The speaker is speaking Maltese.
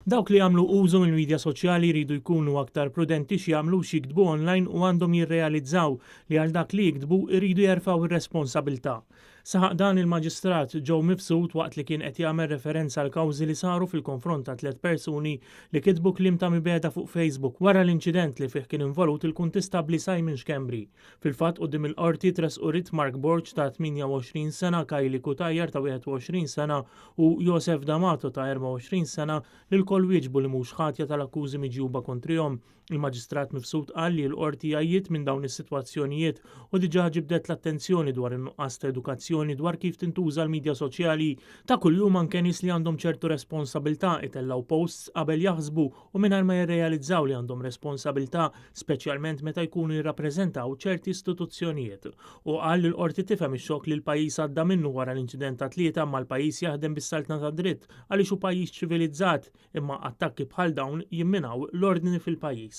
Dawk li jagħmlu użu mill-midja soċjali jridu jkunu aktar prudenti x'jagħmlu u x'jiktbu online u għandhom jirrealizzaw li għal dak li jiktbu jridu jerfgħu r-responsabilità. Saħaq dan il-Maġistrat Joe Mifsud waqt li kien qed jagħmel referenza għal kawżi li saru fil-konfront ta' tlett persuni li kitbu kliem ta' mibegħda fuq Facebook wara l-inċident li fih kien involut il-Kuntistabbli Simon Schembri. Fil-fatt quddiem il-Qorti tressqu Rit Mark Borg ta' 28 sena, Kylie Cutajar ta' 21 sena u Josef D'Amato ta' 24 sena li lkoll wieġbu li mhux ħatja tal-akkużi miġjuba kontrihom. Il-Maġistrat Mifsud qal li l-Qorti għajjiet minn dawn is-sitwazzjonijiet u diġà ġibdet l-attenzjoni dwar in-nuqqas ta' edukazzjoni dwar kif tintuża l-midja soċjali. Ta' kuljum anke nies li għandhom ċertu responsabilità itellgħu posts qabel jaħsbu u mingħajr ma jirrealizzaw li għandhom responsabilità speċjalment meta jkunu jirrappreżentaw ċerti istituzzjonijiet. Hu qal li l-Qorti tifhem ix-xokk li l-pajjiż għadda minnu wara l-inċident tat-Tlieta imma l-pajjiż jaħdem bis-saltna tad-dritt għaliex hu pajjiż ċivilizzat imma attakki bħal dawn jimminaw l-ordni fil-pajjiż.